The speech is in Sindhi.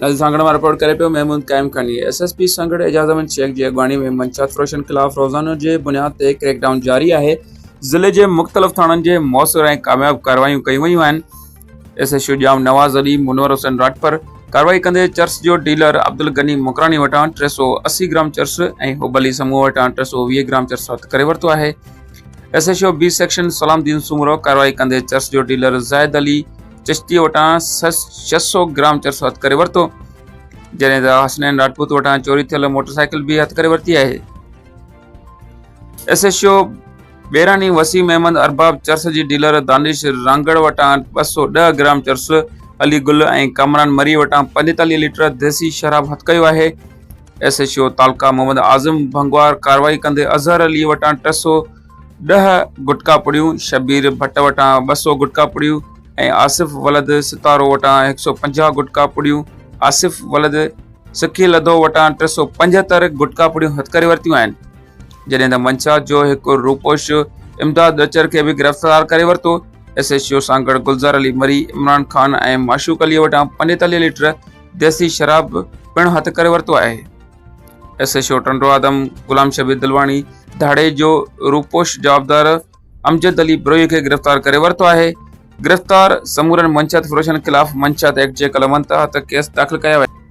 ناظرين سانگهڙ مان رپورٽ ڪري پيو Mehmood Qaim Khani S S P Sanghar Ejaz Ahmed Shaikh جي اڳواڻي ۾ منشيات فروشن خلاف روزانو جي بنياد تي ڪريڪ ڊائون جاري آهي ضلعي جي مختلف ٿاڻن جي موثر ۽ ڪامياب ڪارروايون ڪيون ويون آهن S H O Jam Nawaz Ali Munawar Hussain Ratpar ڪارروائي ڪندي چرس جو ڊيلر عبدالغني مڪراني وٽان 380 گرام چرس ۽ حب علي سمون وٽان 320 گرام چرس هٿ ڪري ورتو آهي S H O B section Salam Uddin Soomro ڪارروائي ڪندي چرس جو ڊيلر زاهد علي چشتيء وٽان 600 گرام چرس هٿ ڪري ورتو، جڏهن ته حسنين راجپوت وٽان چوري ٿيل موٽر سائيڪل به هٿ ڪري ورتي آهي. S H O Berani Waseem Ahmed Arbab چرس جي ڊيلر دانش رانگڙ وٽان 210 گرام چرس، علي گل ۽ ڪامران مري وٽان 45 ليٽر ديسي شراب هٿ ڪيو آهي. ايس ايڇ او تعلقه محمد اعظم ڀنگوار ڪارروائي ڪندي اظهر علي وٽان 310 گٽڪا پڙيون، شبير ڀٽ وٽان 200 گٽڪا پڙيون ۽ آصف ولد ستارو وٽان 150 گٽڪا پڙيون، آصف ولد سکي لڌو وٽان 375 گٽڪا پڙيون هٿ ڪري ورتيون آهن. جڏهن ته منشيات جو هڪ روپوش امداد ڏچر کي به گرفتار ڪري ورتو. S H O Sanghar Gulzar Ali Marri, Imran Khan ۽ Mashooq Ali وٽان 45 ليٽر ديسي شراب پڻ هٿ ڪري ورتو آهي. S H O Tando Adam Ghulam Shabbir Dilwani ڌاڙي جو روپوش جوابدار امجد علي بروهي کي گرفتار ڪري ورتو آهي. گرفتار سمورن منشيات فروشن خلاف منشيات ايڪٽ جي قلمن تحت ڪيس داخل ڪيا ويا.